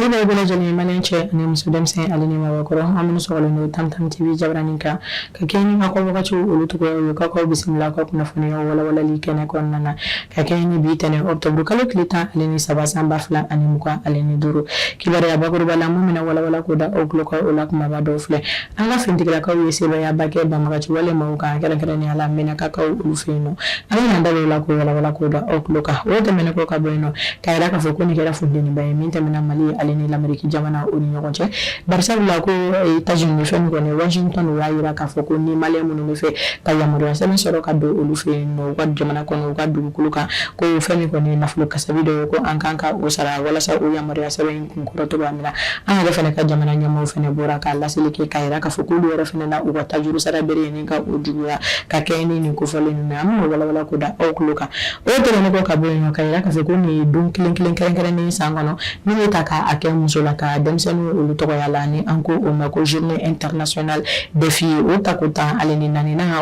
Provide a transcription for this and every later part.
Foli bɛ bɛɛ lajɛlen ye, maliyɛn cɛ ani muso, denmisɛn ale ni mabakɔrɔ, an minnu sɔgɔlen don Tam Tam TV jabaranin kan ka kɛɲɛ ni aw ka wagatiw olu cogoyaw ye, k'aw bisimila aw ka kunnafoniyaw walawalali kɛnɛ kɔnɔna na, ka kɛɲɛ ni bi tɛnɛn octobre kalo tile 13 san 2025. Kibaruya bakuruba la mun bɛna walawala k'o da aw tulo kan, o la kumaba dɔw filɛ: an ka finitigilakaw ye sebaayaba kɛ banbagaci wale maaw kan, kɛrɛnkɛrɛnnenya la Menakakaw olu fɛ yen nɔ. An bɛna an da don o la k'o walawala k'o da aw tulo kan. O tɛmɛnen kɔ ka bɔ yen nɔ, k'a jira k'a fɔ ko nin kɛra funteniba ye min tɛmɛna Mali ale ni Lameriki jamana o ni ɲɔgɔn cɛ, barisabula ko États-Unis fɛn min kɔni Washington, u y'a jira k'a fɔ ko ni maliyɛn minnu bɛ fɛ ka yamaruya sɛbɛn sɔrɔ ka don olu fɛ yen nɔ, u ka jamana kɔnɔ, u ka dugukolo kan, ko fɛn min kɔni ye nafolo kasabi dɔ ye, ko an kan ka o sara walasa o yamaruya sɛbɛn in kunkɔrɔ cogoya min na. An yɛrɛ fana ka jamana ɲɛmaaw fana bɔra ka laseli kɛ k'a jira k'a fɔ k'olu yɛrɛ fana na u ka tajuru sara bere nin ka o juguya ka kɛɲɛ ni nin kofɔlen ninnu ye. An bɛna walawala k'o da aw tulo kan. O tɛmɛnen kɔ ka bɔ yen nɔ, k'a jira k'a fɔ ko nin ye don kelen kelen kɛrɛnkɛrɛnnen san kɔnɔ min bɛ ta k'a kɛ musolaka denmisɛnninw olu tɔgɔya la, ni an ko o ma ko journée internationale des filles, o tako 14nan,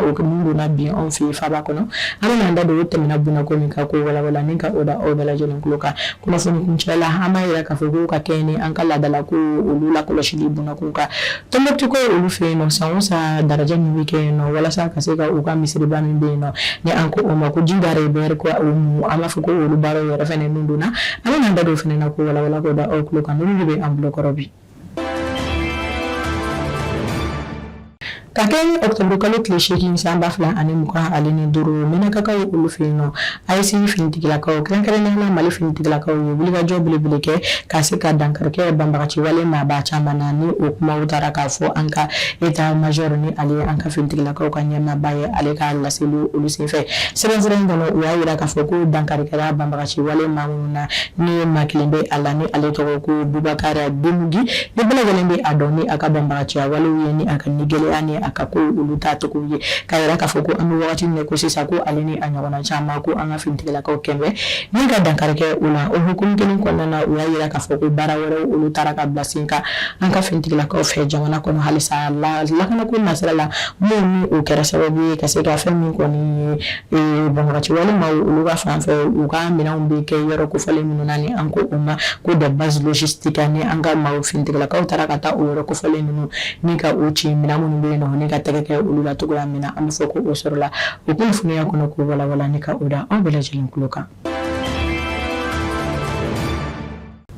o min donna bi anw fɛ yen faaba kɔnɔ. An bɛna an da don o tɛmɛna bunako min kan k'o walawala ni ka o da aw bɛɛ lajɛlen tulo kan. Kunnafoni kuncɛ la, an b'a jira k'a fɔ ko ka kɛɲɛ ni an ka laadalako olu lakɔlɔsili bunako kan, Tɔnbukutukaw olu fɛ yen nɔ, san o san darajɛ min bɛ kɛ yen nɔ walasa ka se ka u ka misiriba min bɛ yen nɔ, ni an ko o ma ko Jidare Bɛri, ko an b'a fɔ ko olu baaraw yɛrɛ fana nun donna. An bɛna an da don o fana na k'o walawala k'o da aw tulo kan. Ninnu de bɛ an bolokɔrɔ bi. Ka kɛ ni octobre kalo tile 8 san 2025, Menakakaw olu fɛ yen nɔ, AES finitigilakaw, kɛrɛnkɛrɛnnenya la Mali finitigilakaw, ye wulikajɔ belebele kɛ ka se ka dankari kɛ banbagaci wale maaba caman na. Ni o kumaw taara k'a fɔ an ka état major, ni ale ye an ka finitigilakaw ka ɲɛmaaba ye, ale ka laseli olu senfɛ sɛbɛnfura in kɔnɔ, u y'a jira k'a fɔ ko dankari kɛra banbagaci wale maa minnu na, ni maa kelen bɛ a la, ni ale tɔgɔ ko Bubakari Demugi, ni bɛɛ lajɛlen bɛ a dɔn ni a ka banbagaciya walew ye, ni a ka nigɛlɛya ni a ka ko olu taacogo ye, k'a jira k'a fɔ ko an bɛ wagati min ko sisan, ko ale ni a ɲɔgɔnna caman, ko an ka finitigilakaw kɛnbɛ ni ka dankari kɛ o la. O hukumu kelen kɔnɔna na, u y'a jira k'a fɔ ko baara wɛrɛw olu taara ka bila sen kan an ka finitigilakaw fɛ jamana kɔnɔ halisa lakanako nasira la, min ni o kɛra sababu ye ka se ka fɛn min kɔni ye banbagaci wale maaw olu ka fan fɛ, u ka minɛnw bɛ kɛ yɔrɔ kofɔlen minnu na, ni an ko o ma ko des bases logistiques, ni an ka maaw finitigilakaw taara ka taa o yɔrɔ kofɔlen ninnu ni ka o ci, minɛn minnu bɛ yen nɔ, ni ka tɛgɛ kɛ olu la cogoya min na. An bɛ fɔ ko o sɔrɔla o kunnafoniya kɔnɔ k'o walawala ni ka o da aw bɛɛ lajɛlen tulo kan.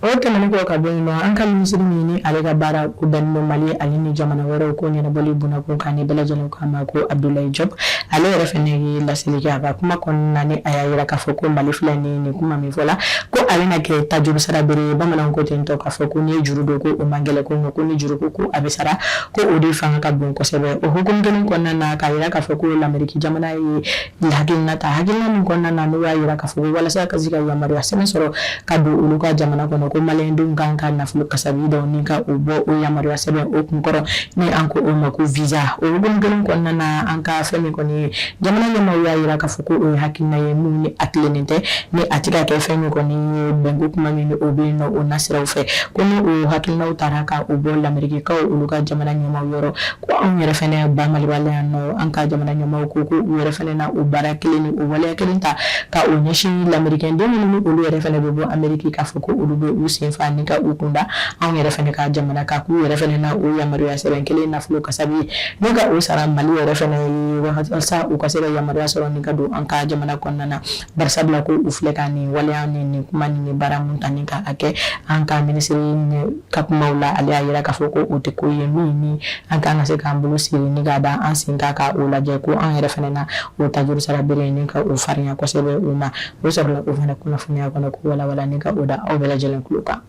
O tɛmɛnen kɔ ka bɔ yen nɔ, an ka minisiri min ni ale ka baara o bɛnnen don Mali ale ni jamana wɛrɛw ko ɲɛnabɔli bunakun kan, ni bɛɛ lajɛlen k'a ma ko Abdoulaye Diop, ale yɛrɛ fana ye laseli kɛ a ka kuma kɔnɔna na, ni a y'a jira k'a fɔ ko Mali filɛ nin nin kuma min fɔla ko ale na kɛ tajuru sara bere ye. Bamananw ko ten tɔ k'a fɔ ko n'i ye juru don, ko o man gɛlɛn, ko nka ko ni juru ko a bɛ sara, ko o de fanga ka bon kosɛbɛ. O hukumu kelen kɔnɔna na, k'a jira k'a fɔ ko Lameriki jamana ye hakilina ta, hakilina min kɔnɔna na n'u y'a jira k'a fɔ ko walasa ka se ka yamaruya sɛbɛn sɔrɔ ka don olu ka jamana kɔnɔ, ko maliyɛndenw kan ka nafolo kasabi dɔw ni ka o bɔ o yamaruya sɛbɛn o kunkɔrɔ, ni an ko o ma ko visa. O hukumu kelen kɔnɔna na, an ka fɛn min kɔni ye jamana ɲɛmaaw y'a jira k'a fɔ ko o ye hakilina ye min ni a tilennen tɛ, ni a tɛ ka kɛ fɛn min kɔni ye bɛnko kuma min o bɛ yen nɔ o nasiraw fɛ, ko ni o hakilinaw taara ka o bɔ Lamerikikaw olu ka jamana ɲɛmaaw yɔrɔ, ko anw yɛrɛ fana ba Maliba la yan nɔ, an ka jamana ɲɛmaaw ko u yɛrɛ fana na o baara kelen ni o waleya kelen ta ka o ɲɛsin lamerikɛnden minnu ni olu yɛrɛ fana bɛ bɔ Ameriki, k'a fɔ ko olu bɛ u sen fa ni ka u kunda anw yɛrɛ fana ka jamana kan, k'u yɛrɛ fana na o yamaruya sɛbɛn kelen nafolo kasabi ye ni ka o sara Mali yɛrɛ fana ye, walasa u ka se ka yamaruya sɔrɔ ni ka don an ka jamana kɔnɔna na, barisabula ko u filɛ ka nin waleya ni nin kuma ni nin baara mun ta ni ka a kɛ. An ka minisiri ka kumaw la, ale y'a jira k'a fɔ ko o tɛ ko ye min ni an kan ka se k'an bolo siri ni ka da an sen kan ka o lajɛ, ko an yɛrɛ fana na o tajuru sara bere ni ka o farinya kosɛbɛ u ma. O sɔrɔla o fana kunnafoniya kɔnɔ k'o walawala ni ka o da aw bɛɛ lajɛlen tulo kan.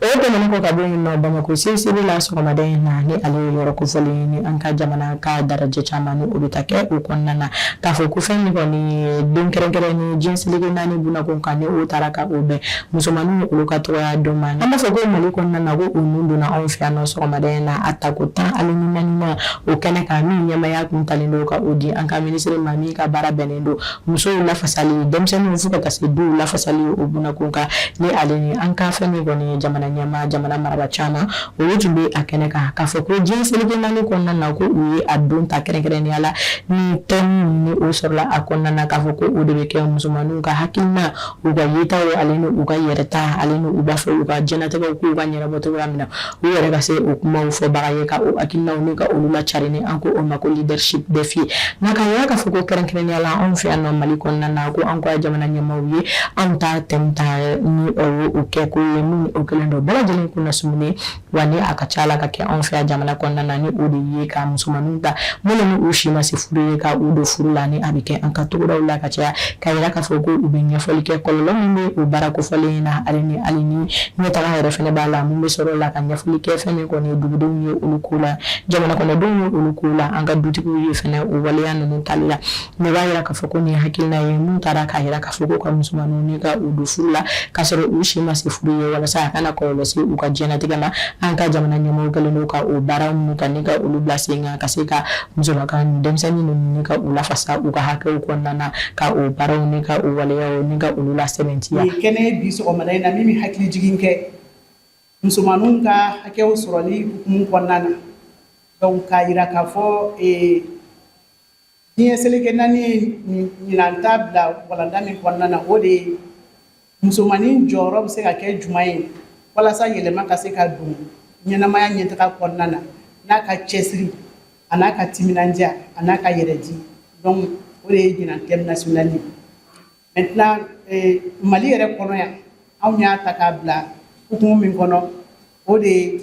O tɛmɛnen kɔ ka bɔ yen nɔ, Bamakɔ CICB la sɔgɔmada in na, ni ale ye yɔrɔ kofɔlen ye ni an ka jamana ka darajɛ caman ni o bɛ taa kɛ o kɔnɔna na, k'a fɔ ko fɛn min kɔni ye don kɛrɛnkɛrɛn ni diɲɛ seleke naani bunakun kan, ni o taara ka o bɛn musomanninw olu ka tɔgɔya don ma, an b'a fɔ ko Mali kɔnɔna na, ko o nun donna anw fɛ yan nɔ sɔgɔmada in na, a tako 14nan o kɛnɛ kan, min ɲɛmaaya kun talen don ka o di an ka minisiri ma min ka baara bɛnnen don musow lafasali, denmisɛnninw fo ka taa se duw lafasali o bunakun kan, ni ale ni an ka fɛn min kɔni ye jamana ɲɛmaa ɲɛmaa, jamana marabaa caman, olu tun bɛ a kɛnɛ kan, k'a fɔ ko diɲɛ seleke naani kɔnɔna na, ko u ye a don ta kɛrɛnkɛrɛnnenya la ni thème ni o sɔrɔla a kɔnɔna na, k'a fɔ ko o de bɛ kɛ musomanninw ka hakilina, u ka yetaw ale ni u ka yɛrɛta, ale ni u b'a fɛ u ka diɲɛnatigɛw k'u ka ɲɛnabɔ cogoya min na, u yɛrɛ ka se o kumaw fɔbaga ye, ka o hakilinaw ni ka olu lacari, ni an ko o ma ko leadership défi. Nka k'a yira k'a fɔ ko kɛrɛnkɛrɛnnenya la, anw fɛ yan nɔ Mali kɔnɔna na, ko an ka jamana ɲɛmaaw ye anw ta thème ta ni o kɛ ko ye min o kɛlen don bɛɛ lajɛlen kunnasumuni wa, ni a ka ca la ka kɛ anw fɛ yan jamana kɔnɔna na, ni o de ye ka musomanninw ta minnu ni u si ma se furu ye, ka u don furu la, ni a bɛ kɛ an ka togodaw la ka caya, k'a yira k'a fɔ ko u bɛ ɲɛfɔli kɛ kɔlɔlɔ min bɛ o baara kofɔlen in na, ale ni hali ni ɲɛtaga yɛrɛ fana b'a la mun bɛ sɔrɔ la, ka ɲɛfɔli kɛ fɛn min kɔni ye dugudenw ye olu ko la, jamana kɔnɔdenw ye olu ko la, an ka dutigiw ye fana o waleya ninnu tali la. Nin b'a yira k'a fɔ ko nin ye hakilina ye mun taara k'a yira k'a fɔ ko ka musomanninw ni ka u don furu la k'a sɔrɔ u si ma se furu ye, walasa a kana kɔlɔlɔ se u ka diɲɛlatigɛ ma. An ka jamana ɲɛmɔgɔw kɛlen don ka o baara minnu ta ni ka olu bila sen kan, ka se ka musolaka denmisɛnnin ninnu ni ka u lafasa u ka hakɛw kɔnɔna na, ka o baaraw ni ka o waleyaw ni ka olu lasɛmɛntiya. Nin kɛnɛ ye bi sɔgɔmada in na min bɛ hakili jigin kɛ musomanninw ka hakɛw sɔrɔli hukumu kɔnɔna na. Donc k'a yira k'a fɔ diɲɛ seleke naani ye ɲinan ta bila walanda min kɔnɔna na, o de ye musomannin jɔyɔrɔ bɛ se ka kɛ jumɛn ye walasa yɛlɛma ka se ka don ɲɛnamaya ɲɛtaga kɔnɔna na, n'a ka cɛsiri a n'a ka timinandiya a n'a ka yɛrɛdi. Donc o de ye ɲinan thème national ye. Maintenant, Mali yɛrɛ kɔnɔ yan, anw y'a ta k'a bila hukumu min kɔnɔ, o de ye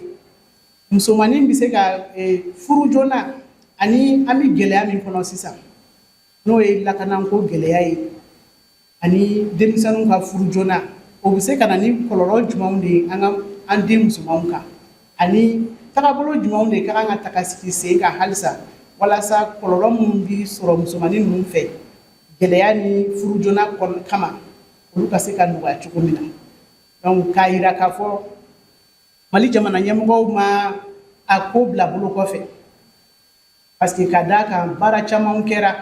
musomannin bɛ se ka furu joona, ani an bɛ gɛlɛya min kɔnɔ sisan, n'o ye lakanako gɛlɛya ye, ani denmisɛnninw ka furu joona, o bɛ se ka na ni kɔlɔlɔ jumɛnw de ye an ka an den musomanw kan, ani tagabolo jumɛnw de ka kan ka ta ka sigi sen kan halisa walasa kɔlɔlɔ minnu bɛ sɔrɔ musomannin ninnu fɛ gɛlɛya ni furu joona kama, olu ka se ka nɔgɔya cogo min na. Donc k'a yira k'a fɔ Mali jamana ɲɛmɔgɔw ma a ko bila bolo kɔfɛ, parce que ka d'a kan baara caman kɛra,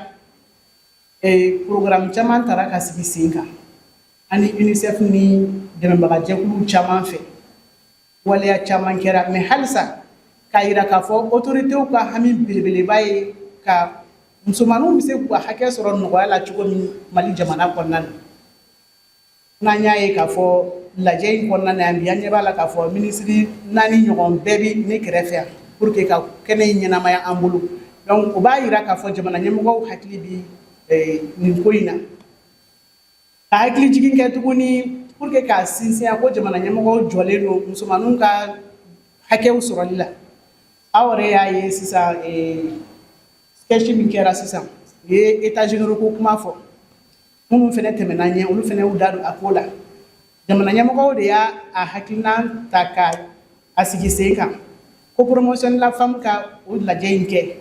programme caman tara ka sigi sen kan ani UNICEF ni dɛmɛbagajɛkulu caman fɛ, waleya caman kɛra. Mais halisa k'a yira k'a fɔ autorités ka hami belebeleba ye ka musomaninw bɛ se k'u ka hakɛ sɔrɔ nɔgɔya la cogo min Mali jamana kɔnɔna na. N'an y'a ye k'a fɔ lajɛ in kɔnɔna na yan bi, an ɲɛ b'a la k'a fɔ minisiri naani ɲɔgɔn bɛɛ bi ne kɛrɛfɛ yan pour que ka kɛnɛ in ɲɛnamaya an bolo. Donc o b'a yira k'a fɔ jamana ɲɛmɔgɔw hakili bi nin ko in na. Ka hakili jigin kɛ tuguni pour que k'a sinsin ko jamana ɲɛmɔgɔw jɔlen don musomaninw ka hakɛw sɔrɔli la. Aw yɛrɛ y'a ye sisan, sketch min kɛra sisan, u ye états généraux ko kuma fɔ. Minnu fana tɛmɛna ɲɛ, olu fana y'u da don a ko la. Jamana ɲɛmɔgɔw de y'a a hakilina ta ka a sigi sen kan ko promotion de la femme ka o lajɛ in kɛ,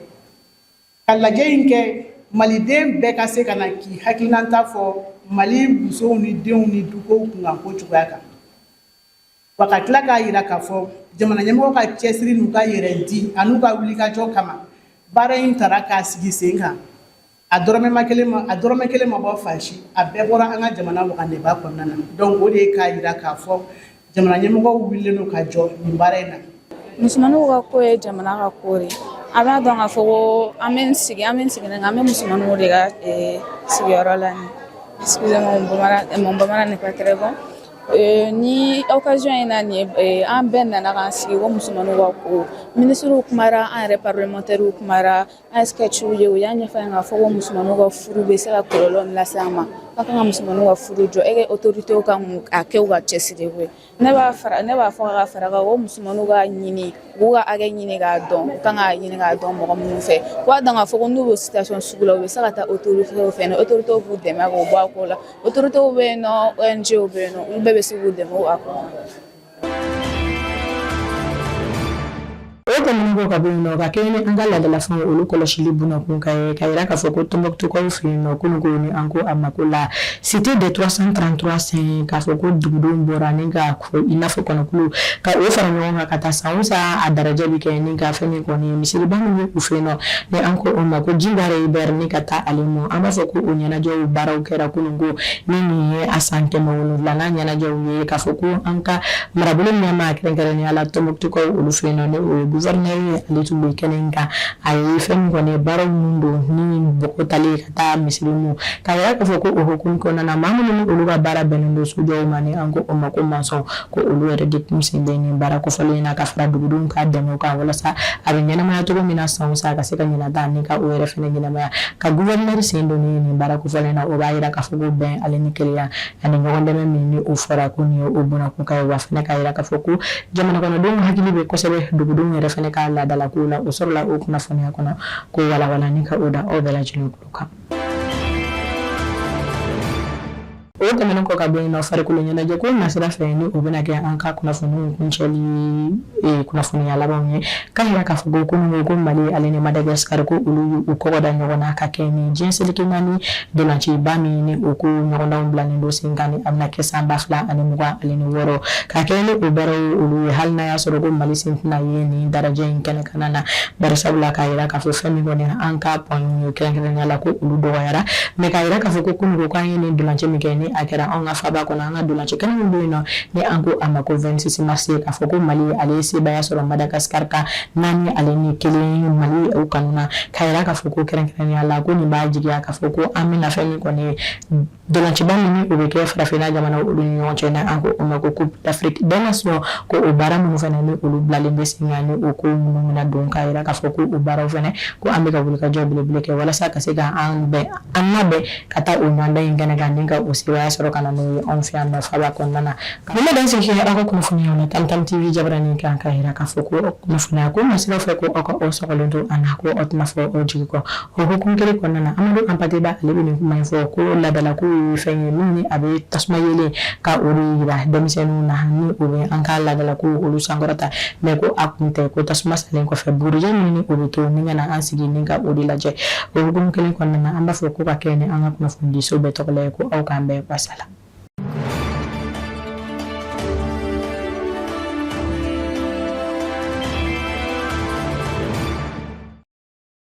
ka lajɛ in kɛ maliden bɛɛ ka se ka na k'i hakilinata fɔ Mali musow ni denw ni dukow kunkanko cogoya kan wa, ka tila k'a yira k'a fɔ jamana ɲɛmɔgɔw ka cɛsiri n'u ka yɛrɛ di an'u ka wulikajɔ kama, baara in tara k'a sigi sen kan. A dɔrɔmɛ ma kelen ma, a dɔrɔmɛ kelen ma bɔ fan si, a bɛɛ bɔra an ka jamana wagandeba kɔnɔna na. Donc o de ye k'a yira k'a fɔ jamana ɲɛmɔgɔw wulilen don ka jɔ nin baara in na. Musomaninw ka ko ye jamana ka ko de. A b'a dɔn k'a fɔ ko an bɛ sigi an bɛ sigi an bɛ musomaninw de ka sigiyɔrɔ la nin. Excusez-moi, mon bambara n'est pas très bon. Ni occasion in na nin ye, an bɛɛ nana k'an sigi ko musomaninw ka ko minisiriw kumara, an yɛrɛ parlementaires kumara, an ye sketchiw ye, u y'a ɲɛfɔ an ye k'a fɔ ko musomaninw ka furu bɛ se ka kɔlɔlɔ min lase an ma, ka kan ka musomaninw ka furu jɔ e ka autorités kan a kɛ u ka cɛsiri ko ye. Ne b'a fɔ ka fara kan ko musomaninw ka ɲini, u k'u ka hakɛ ɲini k'a dɔn, u kan k'a ɲini k'a dɔn mɔgɔ minnu fɛ, u b'a dɔn k'a fɔ ko n'u bɛ situation sugu la, u bɛ se ka taa autorités fɛ, ni autorités b'u dɛmɛ k'o bɔ a ko la. Autorités bɛ yen nɔ, ONG bɛ yen nɔ, olu bɛɛ bɛ se k'u dɛmɛ a ko la. O tɛmɛnen kɔ ka bɔ yen nɔ, ka kɛɲɛ ni an ka laadalafɛnw olu kɔlɔsili bunakun kan ye, ka yira k'a fɔ ko Tɔnbɔkutukaw fɛ yen nɔ, kunun ko ni an ko a ma ko la cité des 333 saints, k'a fɔ ko dugudenw bɔra ni ka i n'a fɔ kɔnɔkulu ka o fara ɲɔgɔn kan ka taa san o san a darajɛ bɛ kɛ ni ka fɛn min kɔni ye misiriba min bɛ u fɛ yen nɔ, ni an ko o ma ko Jingbare Ibɛri, ni ka taa ale mɔ. An b'a fɔ ko o ɲɛnajɛw baaraw kɛra kunun ko ni nin ye a san 700nan ɲɛnajɛw ye, k'a fɔ ko an ka marabolo ɲɛmaa, kɛrɛnkɛrɛnnenya la Tɔnbɔkutukaw olu fɛ yen nɔ, ni o ye gouverneur ye, ale tun bɛ kɛnɛ in kan. A ye fɛn min kɔni ye baaraw minnu don ni bɔgɔ talen ka taa misiri mu, k'a yira k'a fɔ ko o hukumu kɔnɔna na, maa minnu ni olu ka baara bɛnnen don sojɔw ma, ni an ko o ma ko maçon, ko olu yɛrɛ de tun sen bɛ nin baara kofɔlen in na, ka fara dugudenw ka dɛmɛ kan walasa a bɛ ɲɛnamaya cogo min na san o san, ka se ka ɲinan ta ni ka o yɛrɛ fana ɲɛnamaya. Ka gouverneur sen don nin baara kofɔlen na, o b'a yira k'a fɔ ko bɛn ale ni kelenya ani ɲɔgɔn dɛmɛ min ni o fɔra ko nin ye o bunakun kan ye. Wa fana k'a yira k'a fɔ ko jamana kɔnɔdenw hakili bɛ kosɛbɛ dugudenw yɛrɛ fana ka laadalakow la. O sɔrɔla o kunnafoniya kɔnɔ ko walawala ni ka o da aw bɛɛ lajɛlen tulo kan. O tɛmɛnen kɔ ka bɔ yen nɔ, farikolo ɲɛnajɛ ko nasira fɛ, ni o bɛna kɛ an ka kunnafoniw kuncɛli kunnafoniya labanw ye, k'a yira k'a fɔ ko kunun ko Mali ale ni Madagascar, ko olu y'u kɔgɔ da ɲɔgɔn na ka kɛ ni diɲɛ seleke naani dolanciba min ni o ko ɲɔgɔndanw bilalen don sen kan, ni a bɛna kɛ san 2026, ka kɛ ni o baaraw olu ye. Hali n'a y'a sɔrɔ ko Mali sen tɛna ye nin darajɛ in kɛnɛ kana na, barisabula k'a yira k'a fɔ fɛn min kɔni an ka points ye, kɛrɛnkɛrɛnnenya la ko olu dɔgɔyara, mais k'a yira k'a fɔ ko kunun ko k'an ye nin dolanci min kɛ, ni a kɛra anw ka faaba kɔnɔ, an ka dolanci kɛnɛ min bɛ yen nɔ, ni an ko a ma ko 26 mars, k'a fɔ ko Mali ale ye sebaaya sɔrɔ Madagascar kan 4-1 Mali o kanu na, k'a yira k'a fɔ ko kɛrɛnkɛrɛnnenya la ko nin b'a jigiya k'a fɔ ko an bɛna fɛn min kɔni ye dolanciba min ni o bɛ kɛ farafinna jamana olu ni ɲɔgɔn cɛ, n'an ko o ma ko Coupe d'Afrique des Nations, ko o baara minnu fana ni olu bilalen bɛ sen kan, ni o ko minnu bɛna don, k'a yira k'a fɔ ko o baaraw fana, ko an bɛ ka wulikajɔ belebele kɛ walasa ka se ka an bɛn an labɛn ka taa o ɲɔgɔndan in kɛnɛ kan ni ka o sebaaya sɔrɔ ka na n'o ye anw fɛ yan nɔ faaba kɔnɔna na. Nin bɛ dan sigi aw ka kunnafoniyaw la Tam Tam TV jabaranin kan, k'a yira k'a fɔ ko kunnafoniya ko nasira fɛ, ko aw ka aw sɔgɔlen to an na, ko aw tɛna fɔ aw jigi kɔ. O hukumu kelen kɔnɔna na, Amadu Anpate Ba ale bɛ nin kuma in fɔ ko laadalako ye fɛn ye min ni a bɛ tasuma yeelen ka o de yira denmisɛnninw na, ni o bɛ an ka laadalako olu sankɔrɔta, mais ko a kun tɛ ko tasuma salen kɔfɛ bugurijɛ min ni o bɛ to ni ka na an sigi ni ka o de lajɛ. O hukumu kelen kɔnɔna na, an b'a fɔ ko ka kɛ ni an ka kunnafonidiso bɛɛ tɔgɔ la ye, ko aw k'an bɛn, wasala.